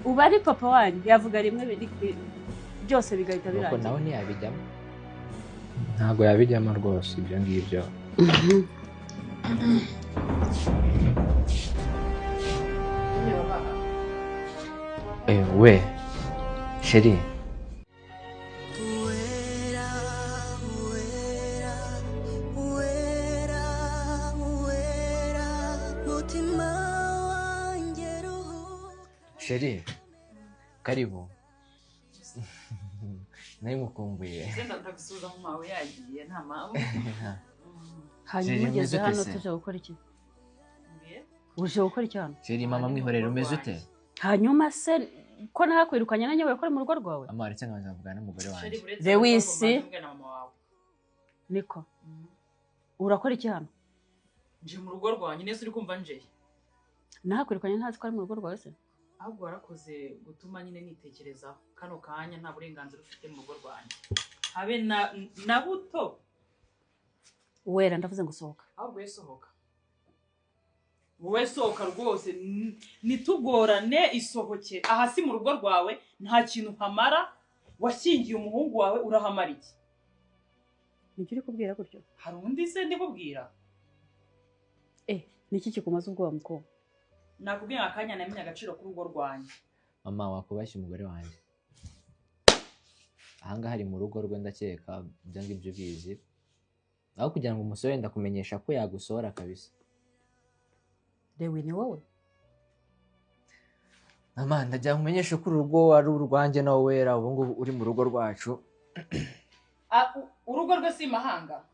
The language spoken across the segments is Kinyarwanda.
Uba ari papa wanyu yavuga rimwe byose bigahita Nuko birangira. Nawe ntiyabijyamo, ntabwo yabijyamo rwose ibyo ngibyo. We chérie. Wera, wera, wera, wera, mutima wanjye ruhuka. Chérie, karibu, nari mukumbuye. Ndagusuhuza mu mawe yagiye nta mpamvu. Hanyuma Chérie, ugeze umeze ute hano se? Tuje gukora iki? Uje gukora iki hano? Chérie, mama mwihorera, umeze ute? Hanyuma se ko nahakwirukanye nanjye ko ari mu rugo rwawe? Mama, waretse nkabanza nkavugana n'umugore wanjye. Lewis. Niko urakora iki hano? Nje mu rugo rwanjye neza, uri kumva nje. Nahakwirukanye ntazi ko ari mu rugo rwawe se? Ahubwo warakoze gutuma nyine nitekerezaho kano kanya, nta burenganzira ufite mu rugo rwanjye habe na buto. Wera, ndavuze ngo sohoka. Ahubwo we sohoka, wowe sohoka rwose, ntitugorane, isohoke. Aha si mu rugo rwawe, nta kintu uhamara. Washyingiye umuhungu wawe, urahamara iki? Nibyo uri kubwira gutyo? Hari undi se ndikubwira? Eh, niki kikumaze ubwoba, mukobwa? Nakubwiye ngo akanya namenye agaciro k'urugo rwanjye. Mama, wakubashye umugore wanjye. Ahangaha ari mu rugo rwe, ndakeka ibyo ngibyo ubizi. Aho kugira ngo umusore, ndakumenyesha ko yagusohora kabisa. Rewe, ni wowe? Mama, ndagira ngo umenyeshe ko uru rugo ari urwanjye nawe wera ubu ngubu uri mu rugo rwacu. Ah, urugo rwe si imahanga.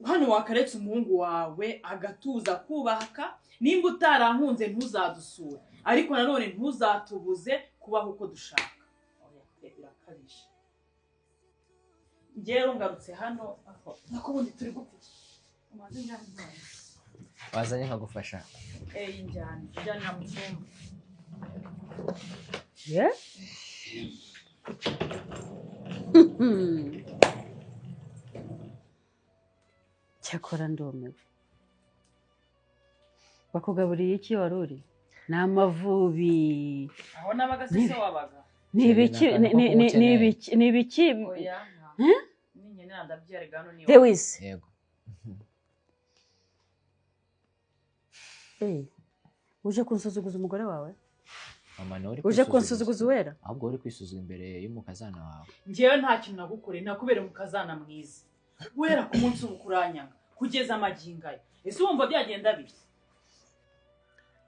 Hano wakaretse umuhungu wawe agatuza kubaka. Nimba utarankunze ntuzadusure, ariko nanone ntuzatubuze kubaho uko dushaka. Oya, birakabije. Njyewe ngarutse hano aho nako ubundi turi gupfa iki? Umanze njyane intwaro. Wazanye nkagufasha. Eh, njyane njyanira mu cyumba. Ye? Cyakora ndumiwe. Bakugaburiye iki wari uri? Ni amavubi. Aho nabaga se se wabaga? Ni ibiki? Ni akantu ko Ni kumukeneye. ibiki? Ni ibiki? Oya, ninkenera ndabyara hano niba. Lewis. Yego. Eh, uje kunsuzuguza umugore wawe? Mama, nawe uri Uje kwisuzuguza. kunsuzuguza uwera? Ahubwo uri kwisuzuma imbere y'umukazana wawe. Njyewe nta kintu nagukoreye, nakubere mukazana mwiza. Guhera ku munsi ubu kuranyanga kugeza amagingo aya, ese wumva byagenda bite?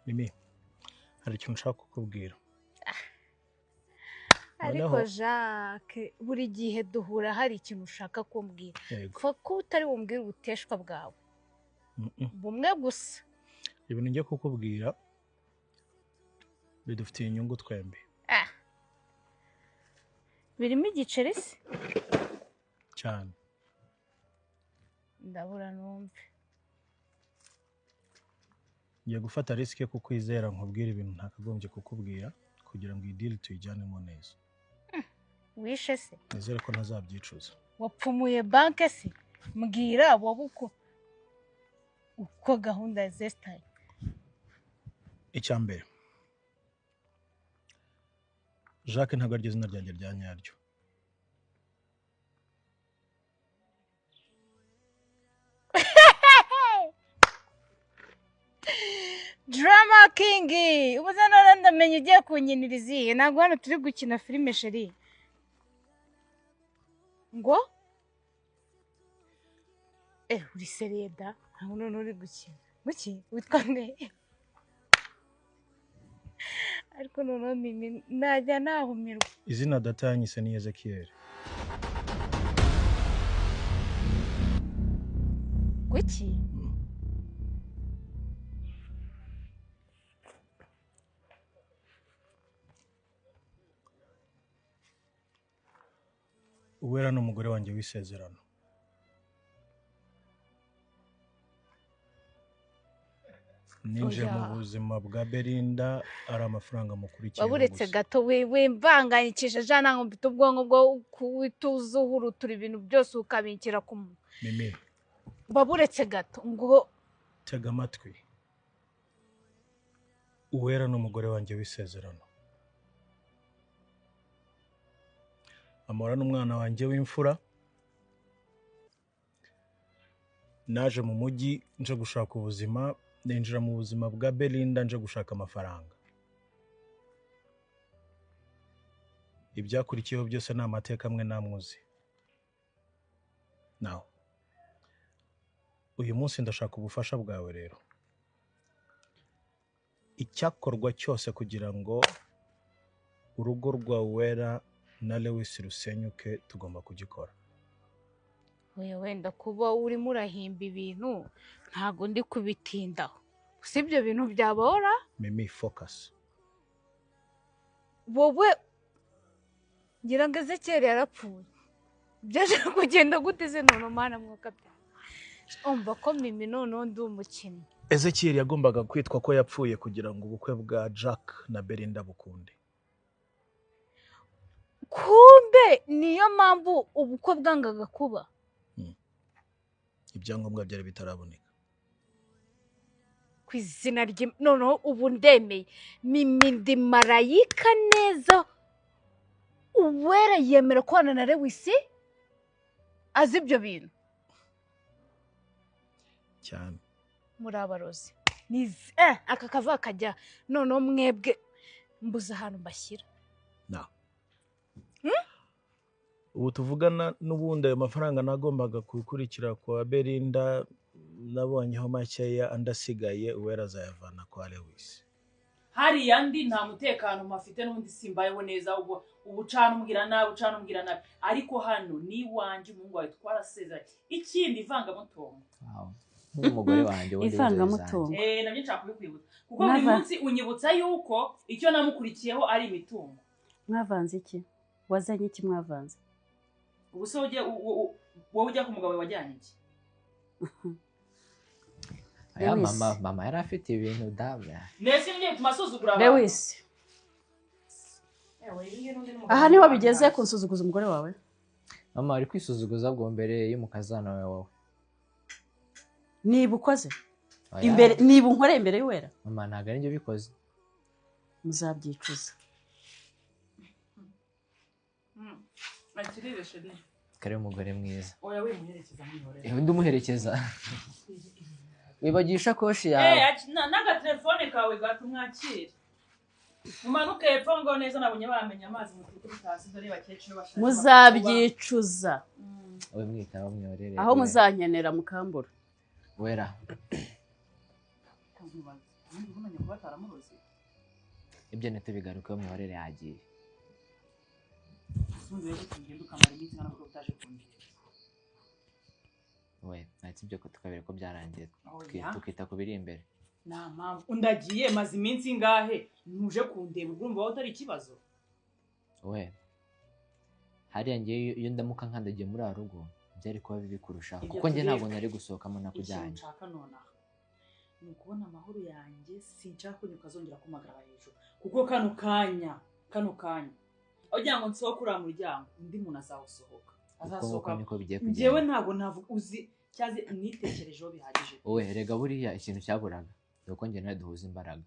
Mimi, hari ikintu nshaka kukubwira. Ariko Noneho- Jacques, buri gihe duhura hari ikintu ushaka kumbwira. Yego. Pfa ko utari bumbwire ubuteshwa bwawe bumwe gusa. Ibintu ngiye kukubwira bidufitiye inyungu twembi. Ah. Birimo igiceri se? Cyane. Ndabura numve. Ngiye gufata risk yo kukwizera nkubwira ibintu ntakagombye kukubwira kugira ngo iyi deal tuyijyanemo neza. Wishe se? Nizere ko ntazabyicuza. Wapfumuye banke se? Mbwira wowe uko gahunda zesitaye. Icya mbere, Jacques ntabwo ariryo zina ryanjye rya nyaryo. Drama King, ubu se none ndamenya ugiye kunkinira izihe? Ntabwo hano turi gukina filime, chérie. Ngo eh, uri sérieux da? Ntabwo none uri gukina muki witwa nde? Ariko noneho Mimi najya nahumirwa. Izina data yanyise ni Ezekiel. Kuki? Uwera ni umugore wanjye w'isezerano. Ninjiye mu Oya. buzima bwa Belinda ari amafaranga mukurikiyeho Waburetse gusa. gato, we mvanganyikije jana ngo mfite ubwonko bwo kuwituza uhurutura ibintu byose ukabinkira ku munwa. Mimi. Waburetse gato ngo Tega amatwi. Uwera ni umugore wanjye w'isezerano. Amora n'umwana wanjye w'imfura. Naje mu mujyi nje gushaka ubuzima, ninjira mu buzima bwa Belinda nje gushaka amafaranga. Ibyakurikiyeho byose ni amateka amwe namwe uzi. Nawe uyu munsi ndashaka ubufasha bwawe rero. Icyakorwa cyose kugira ngo urugo rwa Uwera na Lewis rusenyuke tugomba kugikora. Oya, wenda kuba urimo urahimba ibintu ntabwo ndi kubitindaho. Si ibyo bintu byabora? Mimi, focus. Wowe ngira ngo Ezekiyeli yarapfuye. Byaje kugenda gute se none mana mwuka bya? Umva ko Mimi noneho ndi umukinnyi. Ezekiel yagombaga kwitwa ko yapfuye kugira ngo ubukwe bwa Jack na Belinda bukunde. Kumbe niyo mpamvu ubukwe bwangaga kuba. Ibyangombwa byari bitaraboneka. Ku izina rye noneho ubu ndemeye. Mimi ndi marayika neza. Uwera yemera kubana na Lewis azi ibyo bintu cyane. Muri abarozi aka kava kajya noneho mwebwe mbuze ahantu mbashyira. Ubu tuvugana n'ubundi ayo mafaranga nagombaga gukurikira kwa Belinda nabonyeho makeya, andi asigaye Uwera azayavana kwa Lewis. Hariya ndi nta mutekano mpafite n'ubundi simbayeho neza, ubwo ubucana umbwira nabi, ucana umbwira nabi, ariko hano ni iwanjye, umuhungu wawe twarasezeranye. Ikindi ivangamutungo. Nk'umugore wanjye ubundi Ivangamutungo. Nabyo nshaka kubikwibutsa kuko buri munsi unyibutsa yuko icyo namukurikiyeho ari imitungo. Mwavanze iki? Wazanye iki mwavanze? Ubu se wowe ujya ku mugabo wajyanye iki? Aya mama yari afite ibintu dawe. Mbese ngiye tumasuzugura abantu. Lewis. Aha niho bigeze kunsuzuguza umugore wawe? Mama ari kwisuzuguza bwo mbere y'umukazana wawe. Niba ukoze imbere, niba unkore imbere y'Uwera. Mama ntago ari njye ubikoze. Muzabyicuza. Kare umugore mwiza. Oya we muherekeza mwihorere. Undi umuherekeza. Wibagiye ishakoshi yawe. N'aga telefone kawe gatumwakira. Mumanuke hepfo ngo neza nabonye bamenya amazi mutukuri hasi dore bakecuru bashaka. Muzabyicuza. Oya mwita bamwiyorere. Aho muzankenera mukambura. Wera. Ibyo ntitubigaruke mwihorere yagiye. We ntacyo ibyo tukabere ko byarangiye tukita ku biri imbere. Nta mpamvu undagiye maze iminsi ingahe ntuje kundeba urumva wowe utari ikibazo. We hariya ngiye iyo ndamuka nkandagiye muri rugo byari kuba bibi kurushaho kuko njye ntabwo nari gusohokamo nakujyanye. Ikintu nshaka nonaha ni ukubona amahoro yanjye, sinshaka ko nyuka azongera kumagara hejuru kuko kano kanya aho ngo nsohoke uriya muryango undi muntu azawusohoka azasohoka. Njyewe ntabwo navuga uzi cyaze nitekerejeho bihagije. Owe rega buriya ikintu cyaburaga nuko njye nawe duhuza imbaraga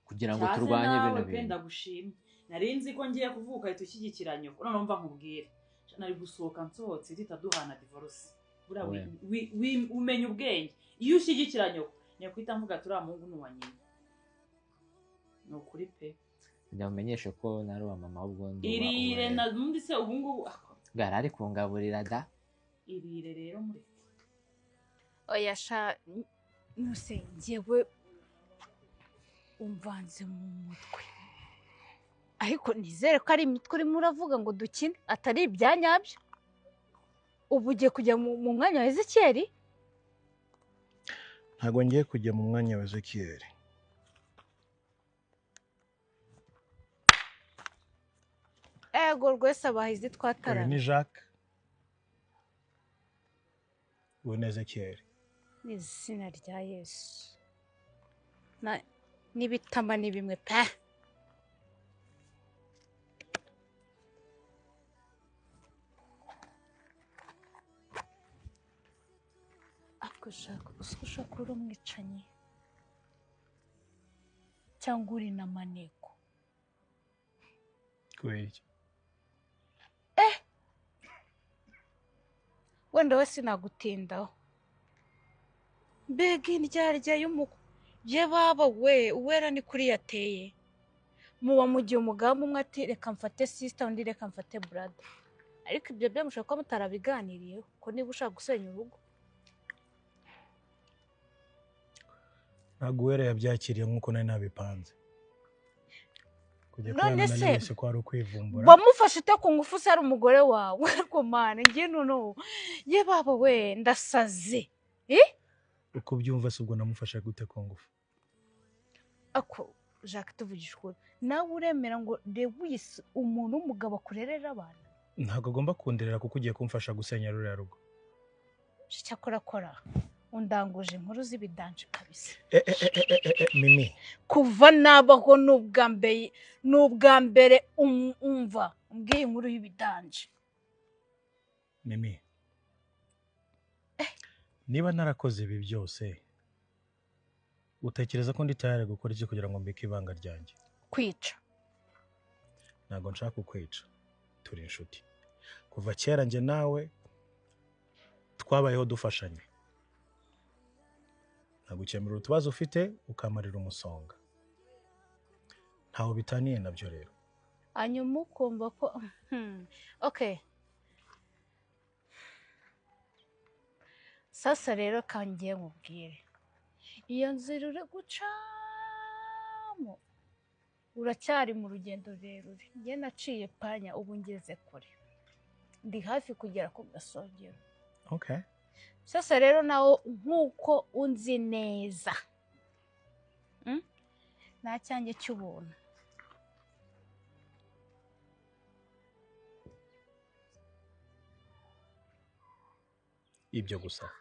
kugira ngo turwanye bino bintu. Ndagushimye nari nzi ko ngiye kuvuka ahita ushyigikira nyoko none mva nkubwire nari gusohoka nsohotse titaduhana divorce. Buriya umenya ubwenge iyo ushyigikira nyoko nyakwita mvuga turiya muhungu ni uwa nyina. Ni ukuri pe. Ndamumenyeshe ko nari uwa mama ahubwo ndi uwa irire na nundi se ubu ngubu bwari ari kungaburira da. Irire rero mureke. Oya sha nuse njyewe umvanze mu mutwe. Ariko nizere ko ari imitwe urimo uravuga ngo dukine atari ibyanyabyo. Ubu ugiye kujya mu mwanya wa Ezekiyeli? Ntabwo ngiye kujya mu mwanya wa Ezekiyeli. Ego rwese abahizi twatarana. Uyu ni Jacques. Uyu ni Ezekiyeli. Ni izina rya Yesu. N'ibitama ni bimwe pe. Ako Jacques, uzi ko ushobora kuba uri umwicanyi. Cyangwa uri na maneko? Kubera iki? Wenda we sinagutindaho. Mbega indyarya y'umuko ye baba we, Uwera ni kuri yateye. Muba mugiye umugambi umwe ati reka mfate sister, undi reka mfate brother. Ariko ibyo byo mushobora kuba mutarabiganiriyeho, ko niba ushaka gusenya urugo. Ntabwo Uwera yabyakiriye nk'uko nari nabipanze. Kujya None kubana na se, Lewis ko ari ukwivumbura. Wamufashe ute ku ngufu se ari umugore wawe? Ariko mana, njye noneho ye baba we ndasaze. Uko ubyumva se ubwo namufashe gute ku ngufu? Ako Jacques, tuvugisha ukuri, nawe uremera ngo Lewis umuntu w'umugabo akurerera abana? Ntabwo agomba kunderera kuko ugiye kumfasha gusenya ruriya rugo. Cyakora kora undanguje inkuru z'ibidanje kabisa. Mimi, kuva nabaho n'ubwa mbere umva umbwiye inkuru y'ibidanje. Mimi, niba narakoze ibi byose, utekereza ko ndi tayari gukora iki kugira ngo mbike ibanga ryanjye? Kwica. Ntabwo nshaka kukwica, turi inshuti kuva kera, njye nawe twabayeho dufashanya. Nagukemurira utubazo ufite, ukamarira umusonga, ntaho bitaniye nabyo rero. Hanyuma ukumva ko okay. Sasa rero kangiye nkubwire, iyo nzira uri gucamo uracyari mu rugendo rurerure. Njye naciye panya, ubu ngeze kure, ndi hafi kugera ku gasongero. Okay. Sasa rero nawe nk'uko unzi neza, nta cyanjye cy'ubuntu. Ibyo gusa?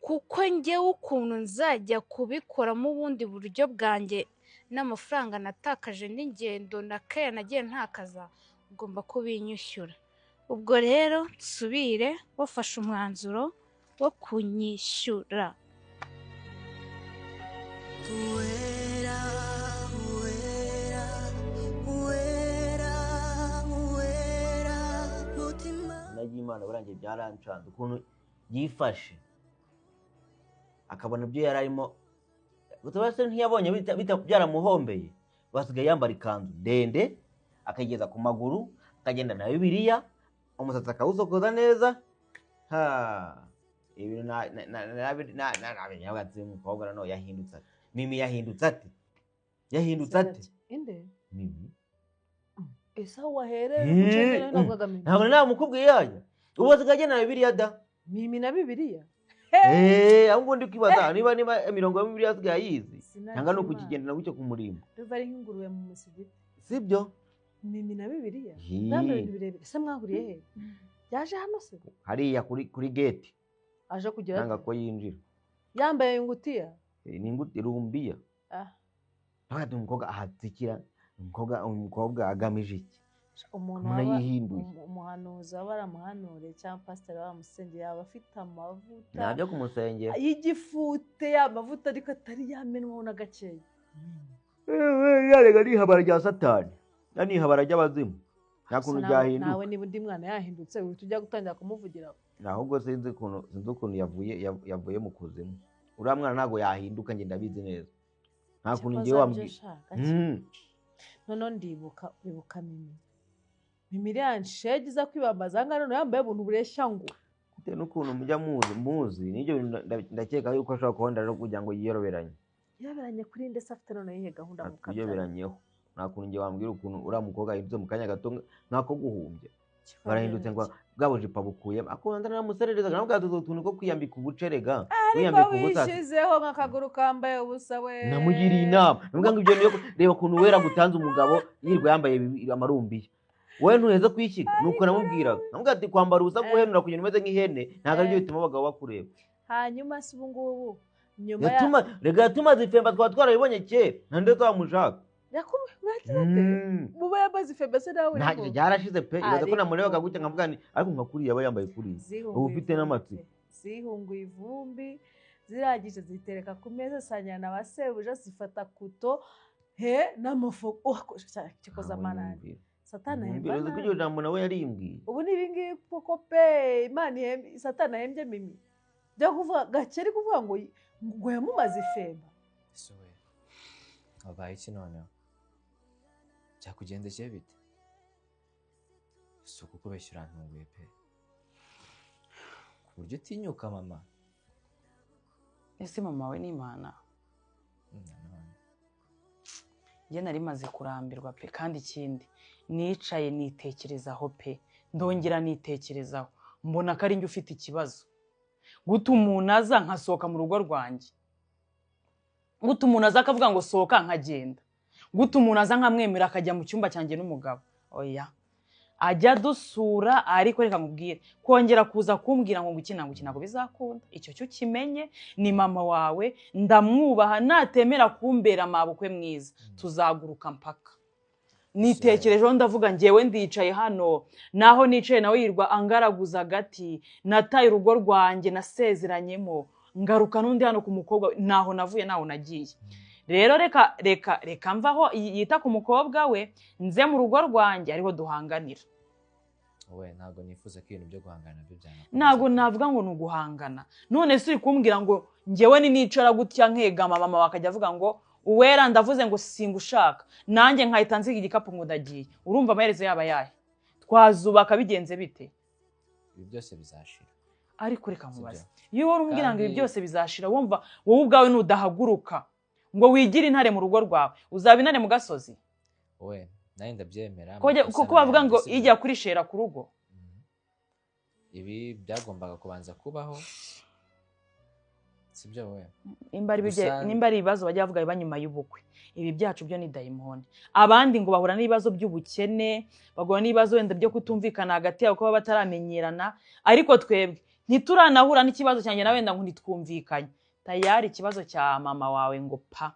Kuko njyewe ukuntu nzajya kubikoramo ubundi buryo bwanjye, n'amafaranga natakaje n'ingendo na keya nagiye ntakaza, ugomba kubinyishyura. Ubwo rero nsubire wafashe umwanzuro wo kunyishyura. Uwera, Uwera, Uwera, Uwera, mutima. Nagiye Imana burangiye byarancanze ukuntu yifashe akabona ibyo yari arimo. Gusa se ntiyabonye byaramuhombeye, basigaye yambara ikanzu ndende akayigeza ku maguru, akagenda na Bibiliya, umusatsi akawusokoza neza. Ha, ibintu nabinyagatse umukobwa noneho yahindutse ati Mimi yahindutse ati yahindutse ati Inde? Mimi. Ese aho wahereye gucengera navugaga Mimi? Ntabwo namukubwiye yajya. Ubu asigaye agenda na Bibiliya da. Mimi na Bibiliya? Ahubwo ndi kwibaza niba imirongo ya Bibiliya asigaye ayizi, cyangwa ni ukukigendera gutyo ku murimbo. Biva ari nk'ingurube mu musigiti. Sibyo? Mimi na Bibiliya? Namwe ibintu birebire. Ese mwahuriye he? Yaje hano se? Hariya kuri gate. Aje kugera nanga ko yinjira. Yambaye ingutiya? Ni ingutiya rumbiya. Ntabwo umukobwa ahatsikira, umukobwa agamije iki? Umuntu yihinduye. Umuhanuzi aba aramuhanure cyangwa pasiteri bamusengeye yaba afite amavuta. Ntabyo kumusengera. Y'igifute ya mavuta ariko atari yamenwaho na gakeya. Yarega ni ihabara rya Satani. Ni ihabara ry'abazimu. Nta kuntu ryahinduka. Nawe niba undi mwana yahindutse uhita ujya gutangira kumuvugiraho. Ahubwo sinzi ukuntu yavuye mu kuzimu. Uriya mwana ntabwo yahinduka, njye ndabizi neza. Nta kuntu ngiye wambwira. Noneho ndibuka uribuka Mimi. Mimi iriya nshege iza kwibambaza aha ngaha noneho yambaye ubuntu bureshya ngo. Bitewe n'ukuntu mujya muzi n'ibyo bintu ndakeka yuko ashobora kuba ndaje kugira ngo yiyoroberanye. Yiyoberanye kuri nde se afite noneho iyihe gahunda mu kabyaro? Yiyoberanyeho. Nta kuntu ngiye wambwira ukuntu uriya mukobwa yahindutse mu kanya gato nk'ako guhumbya. Barahindutse ngo bwa bujipo abukuyemo. Akunda naramuserereza nabwo utu tuntu ko kwiyambika ubucerega. Ariko wishyizeho nk'akaguru kambaye ubusa we. Namugiriye inama. Namubwira ngo ibyo niyo reba ukuntu Uwera gutanze umugabo yirirwa yambaye amarumbiya. Wowe ntuheze kwishyiga. Nuko namubwiraga. Namubwira ati kwambara ubusa guhenura kugenda umeze nk'ihene ntabwo aribyo bituma abagabo bakureba. Hanyuma se ubu ngubu nyuma ya rega yatumaze ifemba twaba twarabibonye kera nta ndetse wamushaka. Muba yamaze ifemba se nawe urimo. Byarashize pe, ibaza ko namurebaga gutya nkavuga nti ariko nka kuriya aba yambaye kuriya. Ubu ufite n'amatsiko. Zihunguye ivumbi, Zirangije zitereka ku meza, sangira na ba sebuja, zifata kuto he n'amafu. Kikoza amanani, Satani ahemba Uzi ko nabi. iryo jambo nawe yarimbwiye. Ubu ni ibingibi koko pe, Imana ihembe, Satani ahembye Mimi. Byo kuvuga Gakeri, kuvuga ngo yamumaze ifemba. Ese we, wabaye iki noneho? Byakugendekeye bite? Si ukukubeshya, urantunguye pe, ku buryo utinyuka mama. Ese mama we ni Imana? Nanone. Njye nari maze kurambirwa pe. Kandi ikindi, nicaye nitekerezaho pe, ndongera nitekerezaho, mbona ko ari njye ufite ikibazo. Guta umuntu aza nkasohoka mu rugo rwanjye, guta umuntu aza akavuga ngo sohoka nkagenda, guta umuntu aza nkamwemera akajya mu cyumba cyanjye n'umugabo. Oya, ajya dusura, ariko reka nkubwire, kongera kuza kumbwira ngo ngukina ngo ntabwo bizakunda. Icyo cyo ukimenye, ni mama wawe, ndamwubaha. Natemera kumbera mabukwe mwiza, tuzaguruka mpaka. Nitekerejeho, ndavuga ngewe ndicaye hano, naho nicaye nawe yirwa angaraguza agati. Nataye urugo rwanjye nasezeranyemo, ngaruka n'undi hano ku mukobwa, naho navuye, naho nagiye. Rero reka reka reka mvaho yita ku mukobwa we, nze mu rugo rwanjye ariho duhanganira. We, ntabwo nifuza ko ibintu byo guhangana nabyo byanakomeza. Ntabwo navuga ngo ni uguhangana. None se uri kumbwira ngo ngewe nicara gutya nkegama, mama bakajya avuga ngo "Uwera, ndavuze ngo singushaka," nanjye nkahita nziga igikapu ngo ndagiye, urumva amaherezo yaba ayahe? Twazubaka bigenze bite? Ibi byose bizashira. Ariko reka nkubaze, Sibyo. iyo uhora umbwira ngo ibi Kandi- byose bizashira, wumva wowe ubwawe nudahaguruka ngo wigire intare mu rugo rwawe, uzaba intare mu gasozi? We, nawe ndabyemera. Ko bajya- Amakosa kuko bavuga ngo nayanjye, sibyo? ijya kuri shera ku rugo. Ibi byagombaga kubanza kubaho, sibyo we? Nimba ari Gusa- nimba ari ibibazo bajya bavuga biba nyuma y'ubukwe, ibi byacu byo ni dayimoni. Abandi ngo bahura n'ibibazo by'ubukene, bagahura n'ibibazo wenda byo kutumvikana hagati yabo, ko baba bataramenyerana, ariko twebwe ntituranahura n'ikibazo cyanjye na wenda ngo ntitwumvikanye, tayari ikibazo cya mama wawe ngo pa.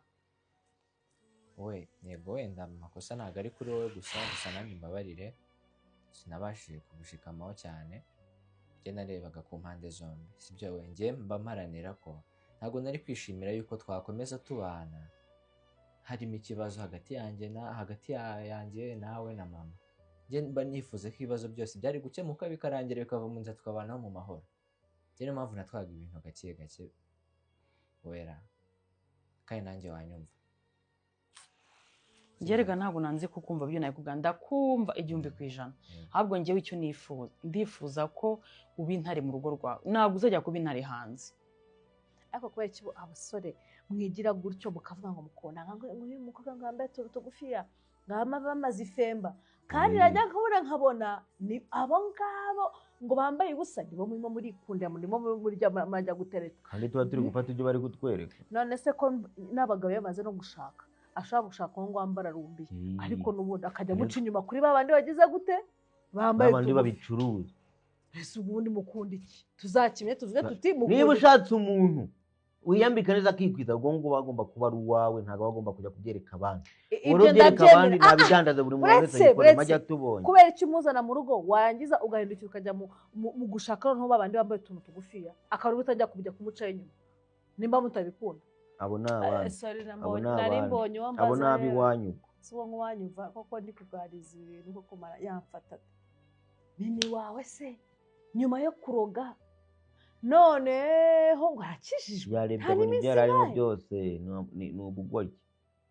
We, yego, wenda amakosa ntabwo ari kuri wowe gusa. Gusa nanjye mbabarire, sinabashije kugushikamaho cyane. Njye narebaga ku mpande zombi, sibyo we? Njye mba mparanira ko ntabwo nari kwishimira yuko twakomeza tubana harimo ikibazo hagati yanjye na hagati yanjye nawe na mama. Njye mba nifuza ko ibibazo byose byari gukemuka, bikarangira, bikava mu nzira, tukabanaho mu mahoro. Njye niyo mpamvu natwaga ibintu gake gake, wera, kandi nanjye wanyumva. Njye rega ntabwo nanze kukumva, byo nabikubwira, ndakumva 1000%. Ahubwo njyewe icyo nifuza, ndifuza ko uba intare mu rugo rwawe, ntabwo uzajya kuba intare hanze. Ariko kubera iki abasore mwigira gutyo, mukavuga ngo mukunda ngo uyu mukobwa ngo yambaye utuntu tugufiya, ngo bamaze ifemba, kandi najya nkabona nkabona ni abo ngabo ngo bambaye ubusa nibo murimo murikundira, murimo murya, murajya gutereta? Kandi tuba turi gufata ibyo bari kutwereka. None se ko n'abagabo iyo bamaze no gushaka, ashobora gushaka uwo ngo wambara rumbiye, ariko n'ubundi akajya amuca inyuma kuri ba bandi bagize gute, bambaye babandi utugufi. Babicuruza. Ese ubundi mukunda iki? Tuzakimye tuvuge tuti mukunda Niba iki? ushatse umuntu wiyambika neza akikwiza, ubwo ngubwo agomba kuba ari uwawe, ntabwo aba agomba kujya kubyereka abandi. Ibyo Uwo ubyereka abandi ndabyemera. nabidandaza, buri muntu wese Uretse yikora uretse majya tubonye. Kubera icyo umuzana mu rugo, warangiza ugahindukira ukajya mu gushaka noneho babandi bambaye utuntu tugufiya, akaba utajya kujya kumucaho inyuma nimba mutabikunda? Abo ni abandi. Sorry, Abo ni nari abandi. mbonye uwo Abo ni mbaza rero. ab'iwanyu. Si uwo nk'uwanyumva koko, ndi kuganiriza ibintu koko mara yamfata. Mimi wawe se nyuma yo kuroga noneho ngo arakijijwe, Yarebye nta abona n'iminsi ibyo yari arimo ibaye. byose ni ubugoryi,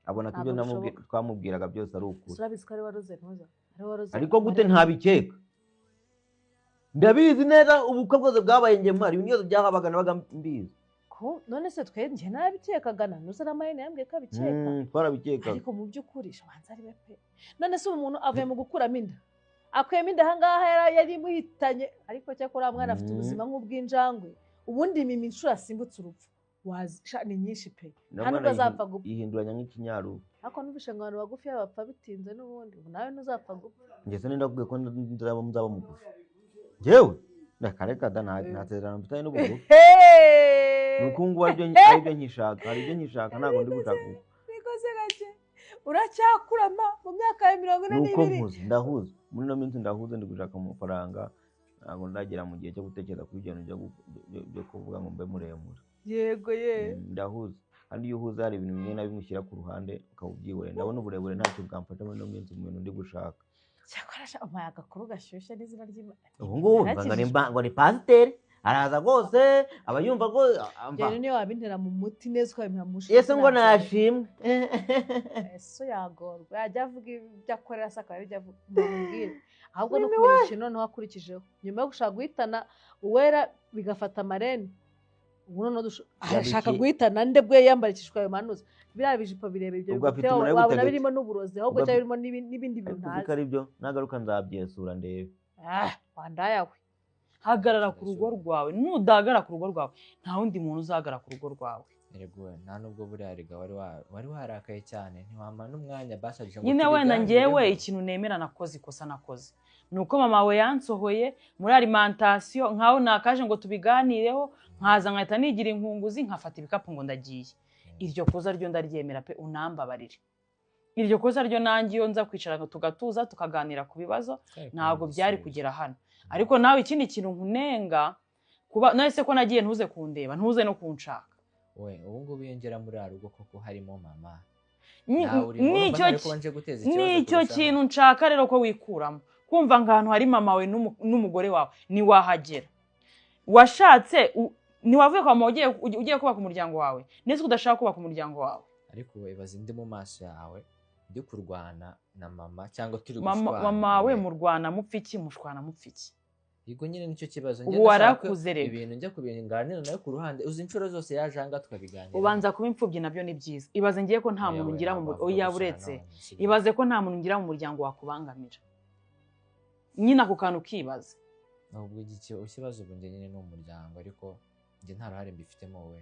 abona ko ibyo Ntabwo bishoboka. twamubwiraga byose ari ukuri. Urabizi ko ari waroze, ntuza ari waroze. Ariko gute ntabikeka? Ndabizi neza, ubukwe bwose bwabaye njye mpari, ibintu byose byahabaga nabaga mbizi. None se twe, njye narabikekaga, na nuza n'amayene yambwiye ko abikeka. Twarabikekaga. Ariko mu by'ukuri shabanza ari we pe. None se ubu umuntu avuye mu gukuramo inda, akuyemo inda ahangaha yari imuhitanye, ariko cyakora uriya mwana afite ubuzima nk'ubw'injangwe. Ubundi Mimi inshuro asimbutse urupfu ni nyinshi pe, nta nubwo azapfa gupfa. Yihinduranya nk'ikinyaruhu. Ariko numvise ngo abantu bagufi bapfa bitinze, n'ubundi ubu nawe ntuzapfa gupfa. Njye se ndakubwiye ko nzaba mugufi? Njyewe reka reka da, nta sezerano mfitanye n'ubugufi. Ni uko ngubu aribyo nkishaka, hari ibyo nkishaka, ntabwo ndi gushaka ubu. Niko se gake uracyakurama mu myaka ya mirongo ine Ni uko n'ibiri? mpuze, ndahuze muri ino minsi, ndahuze, ndi gushaka amafaranga, ntabwo ndagera mu gihe cyo gutekereza kuri ibyo bintu byo kuvuga ngo mbe muremure. Yego ye. Ndahuza. Kandi iyo uhuza hari ibintu bimwe na bimwe ushyira ku ruhande ukaba ubyihoreye. Ndabona uburebure ntacyo bwamfasha muri ino minsi mu bintu ndi gushaka. Cyakora sha umpaye agakuru gashyushye n'izina ry'Imana. Ubu ngubu ngo ni pasiteri araza rwose aba yumva rwose. Rero niyo wabintera mu muti neza ukabimpa mu Yesu ngo nashimwe. Yesu yagorwa yajya avuga ibyo akorera se akaba ibyo avuga mubwire. Ahubwo no kumenya ikintu noneho akurikijeho nyuma yo gushaka guhitana Uwera bigafata amarene. Ubu noneho arashaka guhitana nde bwe yambarikishwa ayo manuza biriya bijipo birebire ibyo wabona birimo n'uburozi ahubwo cyangwa birimo n'ibindi bintu ntazi. Ariko ari byo nagaruka nzabyesura ndebe. Wandaya we. Hagarara ku rugo rwawe, nudahagara ku rugo rwawe nta wundi muntu uzahagarara ku rugo rwawe. Erego nta nubwo buriya riga wari warakaye cyane ntiwampa n'umwanya basabye ngo nyine wenda njyewe ikintu nemera nakoze ikosa nakoze ni uko mama we yansohoye muri alimentation nkaho nakaje ngo tubiganireho nkaza nkahita nigira inkunguzi nkafata ibikapu ngo ndagiye. Iryo koza ryo ndaryemera pe, unambabarire. Iryo koza ryo nanjye iyo nza kwicara tugatuza tukaganira ku bibazo ntabwo byari kugera hano. Ariko nawe ikindi kintu nkunenga kuba nahise ko nagiye ntuze kundeba ntuze no kunshaka. We ubu ngubu iyo ngera muri rugo koko harimo mama. Nicyo kintu nshaka rero ko wikuramo kumva ngahantu hari mama we n'umugore wawe niwahagera. Washatse niwavuye kwa mama ugiye kubaka umuryango wawe nese udashaka kubaka umuryango wawe. Ariko ibaze ndi mu maso yawe ndi kurwana na mama cyangwa turi gushwana. Mama we murwana mupfa iki mushwana mupfa iki? Yego nyine nicyo kibazo njye ndashaka ibintu njya kubiganira nawe ku ruhande uzi inshuro zose yajanga tukabiganira. Ubanza kuba imfubyi nabyo ni byiza. Ibaze ngiye ko nta muntu ngira mu oya buretse. Ibaze ko nta muntu ngira mu muryango wakubangamira. Nyine ako kantu ukibaza. Ubwo ikibazo ubu njye nyine ni umuryango ariko njye nta ruhare mbifitemo we.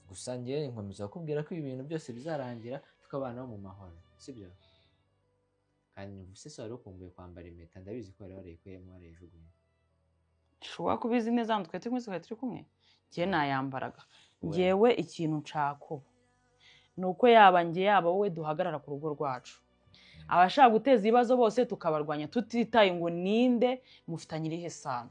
Gusa njye nkomeza kukubwira ko ibi bintu byose bizarangira tukabana mu mahoro, sibyo? Kandi ubuse wari ukumbuye kwambara impeta ndabizi ko wari warayikuyemo warayijugunye. Ushobora kubizi neza hano twari turi turi kumwe njye nayambaraga. Njyewe ikintu nshaka ubu ni uko yaba njye yaba wowe duhagarara ku rugo rwacu. Abashaka guteza ibibazo bose tukabarwanya tutitaye ngo ninde mufitanye irihe sano.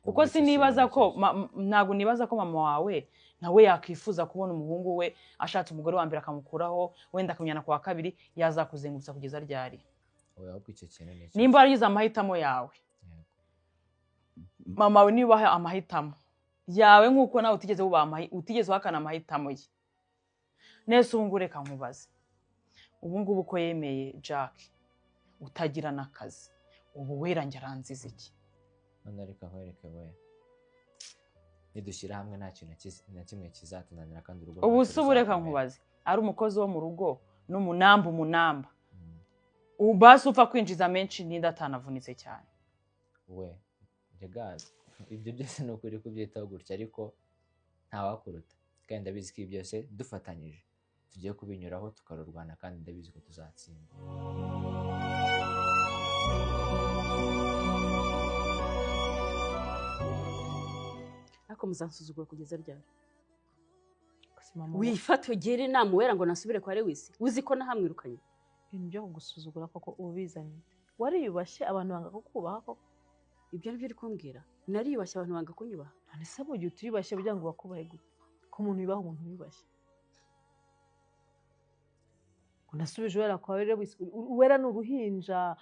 Kuko sinibaza ko ntabwo nibaza ko mama wawe nawe yakwifuza kubona umuhungu we ashatse umugore wa mbere akamukuraho wenda akamujyana kwa kabiri yazakuzengurutsa kugeza ryari. Nimba waragize amahitamo yawe mama we niba amahitamo yawe nk'uko nawe utigeze uhakana amahitamo ye. Nese ubu ngubu reka nkubaze, ubu ngubu ko yemeye Jack utagira n'akazi ubu wera aranziza iki? None reka nkwereke we nidushyira hamwe nta kintu na kimwe kizatunanira kandi urugo. Ubu se ubu reka nkubaze, ari umukozi wo mu rugo n'umunamba umunamba ubasi upfa kwinjiza menshi n'inda atanavunitse cyane. We rega ibyo byose ni ukuri kubyitaho gutya ariko ntawakuruta kandi ndabizi ko ibi byose dufatanyije tugiye kubinyuraho tukarurwana kandi ndabizi ko tuzatsinda. Ariko muzansuzugura kugeza ryari? Wifate ugire inama Uwera ngo nasubire kwa Lewis uzi ko nahamwirukanye. Ibintu byo kugusuzugura koko ubizanye. Wariyubashye abantu banga kukubaha koko. Ibyo nibyo uri kumbwira? Nariyubashye abantu banga kunyubaha. None se mu gihe utiyubashye kugira ngo bakubahe gute? Ko umuntu yubaha umuntu wiyubashye. Unasubije Uwera kwa Lewis. Uwera ni uruhinja.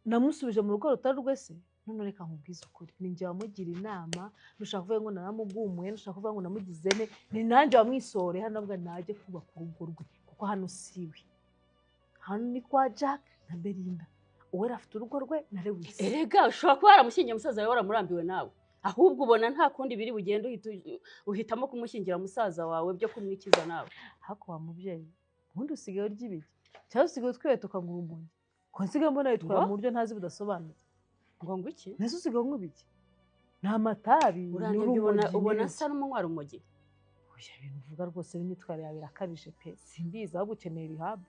Namusubije mu rugo rutari rwe se? None reka nkubwize ukuri, ni njye wamugira inama, nushaka kuvuga ngo naramugumuye, nushaka kuvuga ngo namugize ne, ni nanjye wamwisore hano avuga najye kubaka urugo rwe kuko hano siwe. Hano ni kwa Jack na Belinda. Uwera afite urugo rwe na Lewis. Erega ushobora kuba waramushyingiye musaza wawe waramurambiwe nawe. Ahubwo ubona nta kundi biri bugende uhitamo kumushyingira musaza wawe byo kumwikiza nawe. Hako wa mubyeyi, ubundi usigaye urya ibiki? Cyangwa usigaye utweta ukangura umunye? Ko nsigaye mbona witwara mu buryo ntazi budasobanutse. Ngo ngwiki? Nese usigaye unywa ibiki? Ni amatabi, ni urumogi. Ubona asa n'umunywa rumogi. Oya ibintu uvuga rwose n'imyitwarire yawe irakabije pe. Simbizi ahubwo ukeneye rehab.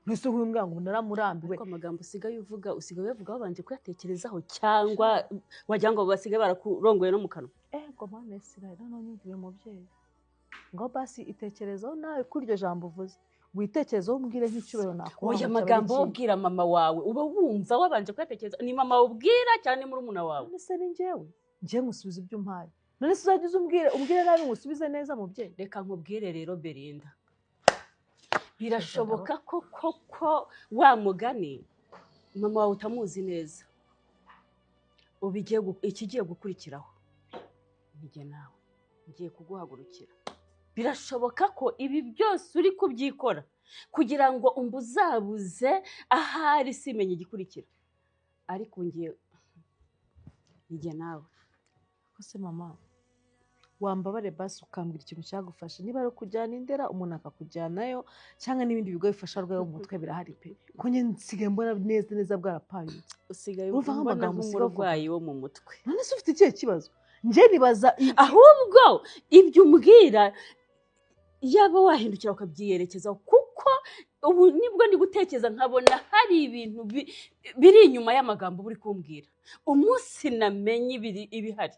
Nese nk'uyu ngo naramurambiwe. Ariko amagambo usigaye uvuga usigaye uvuga wabanje kuyatekerezaho cyangwa wagira ngo basigaye barakurongoye no mu kanwa. Ego mane Israel none nyumvire mubyeyi. Ngo basi itekerezaho nawe kuri iryo jambo uvuze. Witekerezaho umbwire nk'icyubahiro nakuha. Oya amagambo ubwira mama wawe uba wumva wabanje kuyatekereza. Ni mama ubwira cyane muri murumuna wawe. None se ni njyewe? Njye nkusubiza ibyo umpaye. None se uzajya uza umbwire nabi ngo usubize neza mubyeyi? Reka nkubwire rero Belinda, birashoboka ko koko wa mugani mama wawe utamuzi neza. Ubu ikigiye gukurikiraho njye nawe ngiye kuguhagurukira. Birashoboka ko ibi byose uri kubyikora kugira ngo umbuzabuze ahari simenye igikurikira, ariko ngiye njye nawe. Kose mama, wambabare basi ukambwira ikintu cyagufasha, niba ari ukujyana indera umuntu akakujyanayo cyangwa n'ibindi bigo bifasha arwaye mu mutwe birahari pe. Ko njye nsigaye mbona neza neza bwarapayutse. Usigaye Urumva mbona nk'amagambo usigaye uvuga. nk'umurwayi wo mu mutwe. None se ufite ikihe kibazo? Njye nibaza Ahubwo ibyo umbwira yaba wahindukira ukabyiyerekezaho, kuko ubu nibwo ndi gutekereza nkabona hari ibintu biri inyuma y'amagambo uri kumbwira. Umunsi namenye ibihari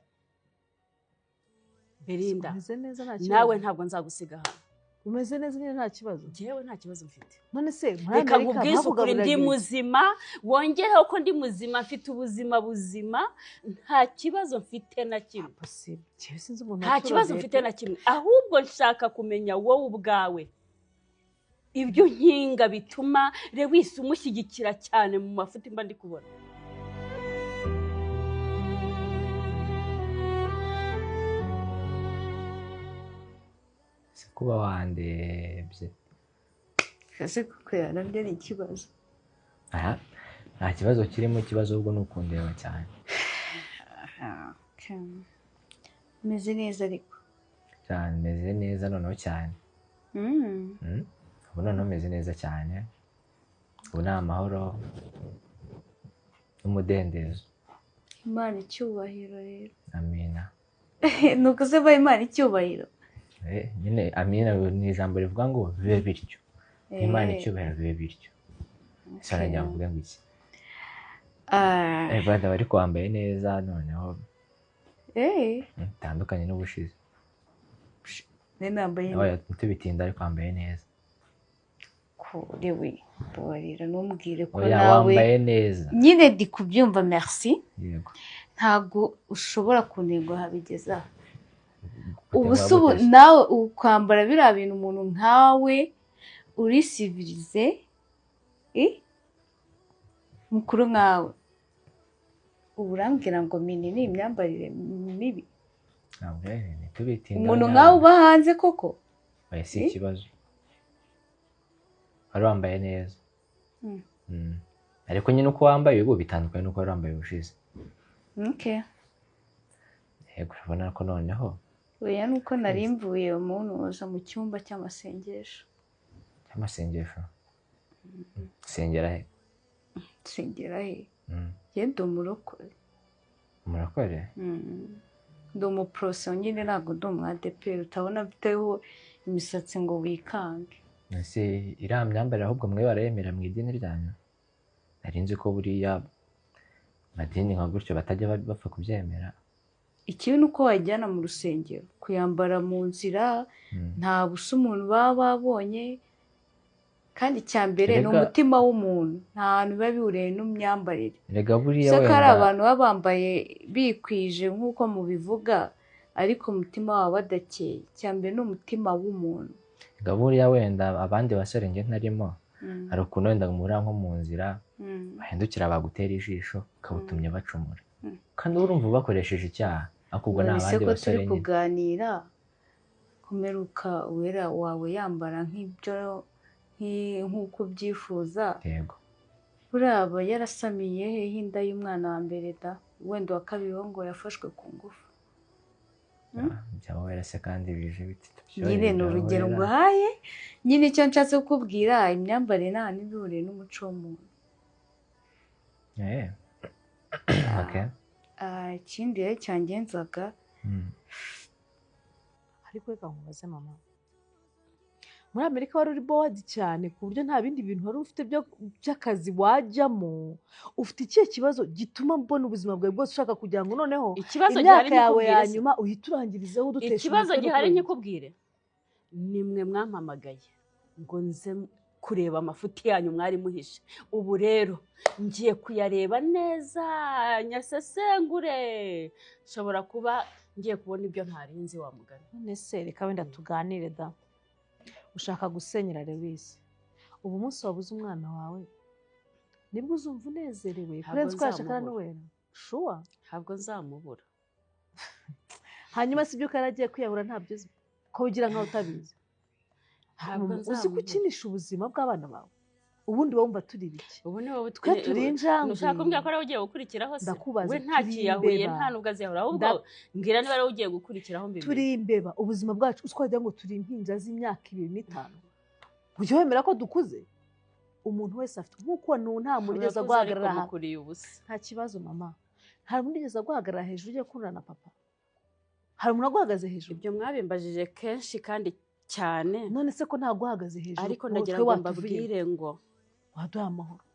Belinda, umeze neza nta kibazo. nawe ntabwo nzagusiga hano. Umeze neza nyine nta kibazo. Njyewe nta kibazo mfite. None se muri Reka Amerika nkubwize ukuri, ndi bakugaburiraga ibiki? muzima, wongereho ko ndi muzima, mfite ubuzima buzima, nta kibazo mfite na kimwe. Possible. Njyewe sinzi umuntu Nta kibazo waturogeye mfite pe. na kimwe, ahubwo nshaka kumenya wowe ubwawe ibyo nkinga bituma Lewis umushyigikira cyane mu mafuti mba ndi kubona. Si kuba wandebye. Ese kukureba nabyo ni ikibazo? Aha, nta kibazo kirimo, ikibazo ahubwo ni ukundeba cyane. Okay. Umeze neza ariko? Cyane, meze neza noneho cyane. Ubu noneho meze neza cyane, ubu ni amahoro n'umudendezo. Imana icyubahiro rero. Amina. Ni ukuseba Imana icyubahiro. Nyine amina ni ijambo rivuga ngo bibe bityo. Imana icyubahiro bibe bityo. Ese nagira ngo mvuge ngo iki? Brother, ariko wambaye neza noneho. Bitandukanye n'ubushize. Nari nambaye Oya, ntitubitinda, ariko wambaye neza. Kure we, mbabarira ntumbwire ko Oya, nawe wambaye neza. Nyine ndi kubyumva, merci. Yego. Ntabwo ushobora kuntenguha bigeza aho. Ubu Gutenguha se ubu gute se? nawe ukwambara biriya bintu, umuntu nkawe uri civilize, mukuru nkawe, ubu urambwira ngo mini ni imyambarire mibi? Ntabwo ntitubitinda. Umuntu nkawe uba hanze koko? Oya, si ikibazo. Wari wambaye neza. Ariko nyine uko wambaye ubu bitandukanye n'uko wari wambaye ubushize. Okay. Yego, urabona ko noneho Oya, nuko nari mvuye umuntu uza mu cyumba cy'amasengesho. Cy'amasengesho? Sengera he? Sengera he? Njye ndi umurokore. Umurokore? Ndi umuproso nyine, ntabwo ndi umwadeperi utabona mfiteho imisatsi ngo wikange. Ese iriya myambarire ahubwo mwe barayemera mu idini ryanyu? Nari nzi ko buriya amadini nka gutyo batajya bapfa kubyemera. Ikibi ni uko wayijyana mu rusengero, kuyambara mu nzira nta busa umuntu baba babonye, kandi icya mbere ni umutima w'umuntu, nta hantu biba bihuriye n'imyambarire. Erega buriya Se ko hari wenda abantu baba bambaye bikwije nk'uko mubivuga, ariko umutima wabo badakeye. Icya mbere ni umutima w'umuntu. Erega buriya wenda abandi basore njye ntarimo, hari ukuntu wenda muhurira nko mu nzira, bahindukira bagutera ijisho, ukabutumye bacumura. Kandi urumva ubakoresheje icyaha, ariko ubwo ni None se abandi ko basore turi nyine. kuganira, kumeruka Uwera wawe yambara nk'ibyo nk'uko ubyifuza. Yego. Buriya aba yarasamiye hehe inda y'umwana wa mbere da? Wenda uwa kabiri wo ngo yafashwe ku ngufu. Byaba wera se kandi bije biti tubyoherere Nyine ni byaba urugero wera. nguhaye, nyine icyo nshatse kukubwira, imyambarire nta hantu iba ihuriye n'umuco w'umuntu. Okay. Ikindi rero cyangenzaga, Ariko reka nkubaze mama, muri Amerika wari uri bored cyane ku buryo nta bindi bintu wari ufite by'akazi wajyamo? Ufite ikihe kibazo gituma mbona ubuzima bwawe bwose ushaka kugira ngo noneho Ikibazo imyaka gihari yawe ya nkikubwire se? nyuma uhite urangirizeho udutesha Ikibazo umutwe no gihari kurengera? nkikubwire, ni mwe mwampamagaye ngo nze kureba amafuti yanyu mwari muhishe. Ubu rero ngiye kuyareba neza nyasesengure, nshobora kuba Ngiye kubona ibyo ntarinzi wa mugani. None se reka wenda tuganire da. Ushaka gusenyera Lewis. Ubu munsi wabuze umwana wawe, nibwo uzumva unezerewe kurenza uko yashakana n'Uwera? Sure. Ntabwo nzamubura. Hanyuma si ibyo ko yaragiye kwiyahura ntabyo uzi, ko ugira nkaho utabizi. Uzi gukinisha ubuzima bw'abana bawe. Ubundi wumva turi biki? Ubu ni wowe twe turi injangwe. Ushaka kumbwira ko ari ugiye gukurikiraho se? Ndakubaza, we nta kiyahuye nta nubwo aziyahura, ahubwo mbwira niba ari ugiye gukurikiraho mbimenye. Turi imbeba, ubuzima bwacu uswagira ngo turi impinja z'imyaka 2 n'5. Ujye wemera ko dukuze? Umuntu wese afite nkuko nta muntu ugeza guhagarara nta kibazo mama. Hari umuntu ugeza guhagarara hejuru ujye kurana na papa. Hari umuntu aguhagaze hejuru. Ibyo mwabimbajije kenshi kandi cyane. None se ko nta guhagaze hejuru? Ariko ndagira ngo mbabwire ngo waduha amahoro.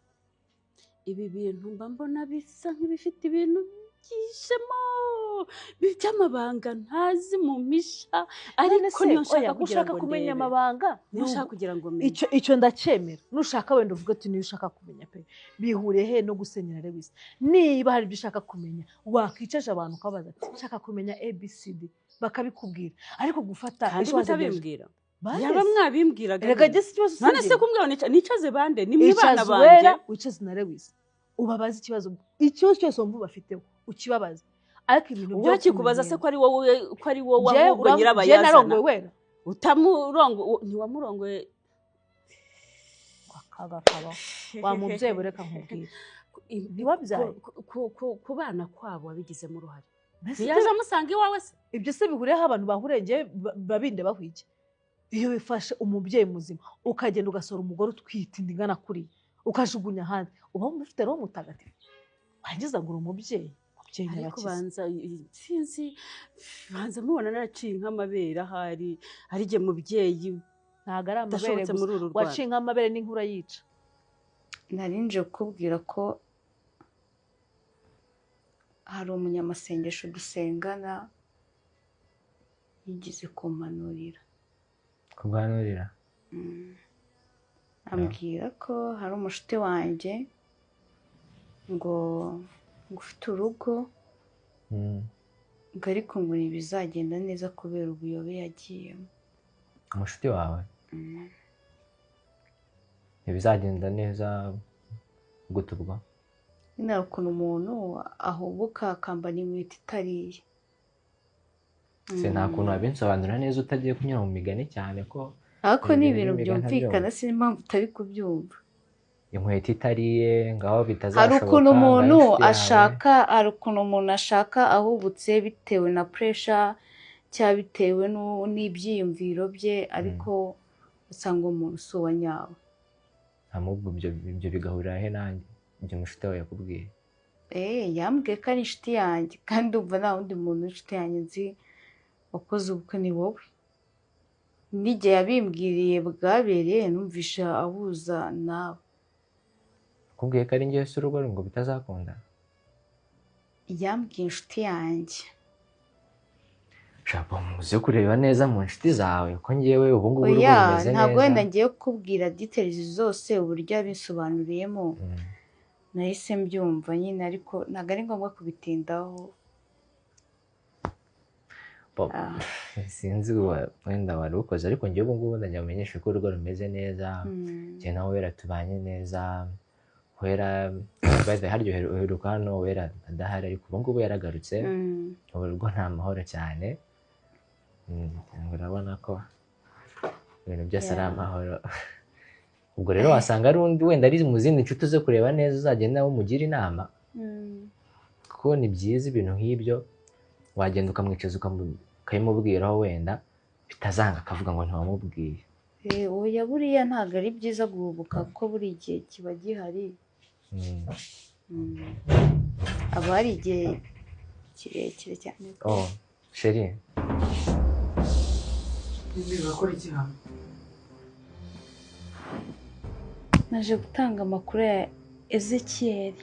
Ibi bintu mba mbona bisa nk'ibifite ibintu byishemo by'amabanga ntazi mu misha, ariko niyo nshaka kugira ngo kumenya amabanga, niyo nshaka kugira ngo menye. Icyo ndacyemera. Nushaka wenda uvuga ati niyo ushaka kumenya pe, bihuriye he no gusenyera Lewis? Niba hari ibyo ushaka kumenya, wakwicaje abantu ukabaza ati nshaka kumenya ABCD, bakabikubwira. Ariko gufata ejo utabimbwira, yaba mwabimbwiraga. Reka gese ikibazo none se kumbwira nicaze bande ni mwibana banje, wicaze na Lewis ubabaze ikibazo, ikibazo cyose wumva bafiteho ukibabaze. Ariko ibintu byo wakikubaza se ko ari wowe, ko ari wowe ahubwo nyirabayazana? Narongoye Wera. Utamurongo, ntiwamurongoye akagakaba wa mubyeyi, reka nkubwire ntiwabyaye ku bana kwabo wabigizemo uruhare. Ntiyaje amusanga iwawe se? Ibyo se bihuriyeho abantu bahurengeye babinde bahwike. Iyo wifashe umubyeyi muzima ukagenda ugasora umugore utwite inda ingana kuriya ukajugunya hanze, uba ufite roho mutagatifu warangiza ngo uri umubyeyi. Ariko banza sinzi, banza mubona naraciye nk'amabere ahari, ari jye mubyeyi ntabwo ari amabere gusa, waciye nk'amabere n'inkura yica. Nari nje kukubwira ko hari umunyamasengesho dusengana yigeze kumpanurira. Kuganurira? Ambwira ko hari umushuti wanjye ngo ufite urugo, ngo ariko ngo ntibizagenda neza kubera ubuyobe yagiyemo. Umushuti wawe? Ntibizagenda neza gute ubwo? Nyine hari ukuntu umuntu ahubuka akambara inkweto itariye. Se nta kuntu wabinsobanurira neza utagiye kunyura mu migani cyane ko ariko ni ibintu byumvikana, sinzi impamvu utari kubyumva. Inkweto itariye ngaho bitazashoboka. Hari ukuntu umuntu ashaka, hari ukuntu umuntu ashaka ahubutse bitewe na pressure cyangwa bitewe n'ibyiyumviro bye, ariko usanga umuntu si uwa nyawe. Ahubwo ibyo bigahurira he nanjye ibyo mushuti wawe yakubwiye? Yambwiye ko ari inshuti yanjye, kandi umva nta wundi muntu w'inshuti yanjye nzi wakoze ubukwe ni wowe. N'igihe yabimbwiriye bwabereye numvisha abuza nawe. Kubwiye ko ari njye se urugo ngo bitazakunda? Yambwiye inshuti yanjye. Shaka muze kureba neza mu nshuti zawe ko ngewe ubu ngubu urugo rumeze neza. Ntabwo wenda ngiye kukubwira details zose uburyo yabisobanuriyemo. Nahise mbyumva nyine, ariko ntabwo ari ngombwa kubitindaho. Sinzi wenda wari ukoze, ariko ngewe ubu ngubu ndagira umenyeshe ko urugo rumeze neza. Njye nawe Wera tubanye neza. Wera haryo uheruka hano Wera adahari, ariko ubu ngubu yaragarutse. Ubu rugo nta mahoro cyane. Urabona ko ibintu byose ari amahoro. Ubwo rero wasanga ari undi wenda ari mu zindi nshuti zo kureba neza, uzagenda umugira inama. Kuko ni byiza ibintu nk'ibyo, wagenda ukamwicaza ukabimubwiraho wenda bitazanga akavuga ngo ntiwamubwiye. Oya buriya ntabwo ari byiza guhubuka kuko buri gihe kiba gihari. Aba hari igihe kirekire cyane. Oh, chérie. Urakora iki hano? Naje gutanga amakuru ya Ezekiel.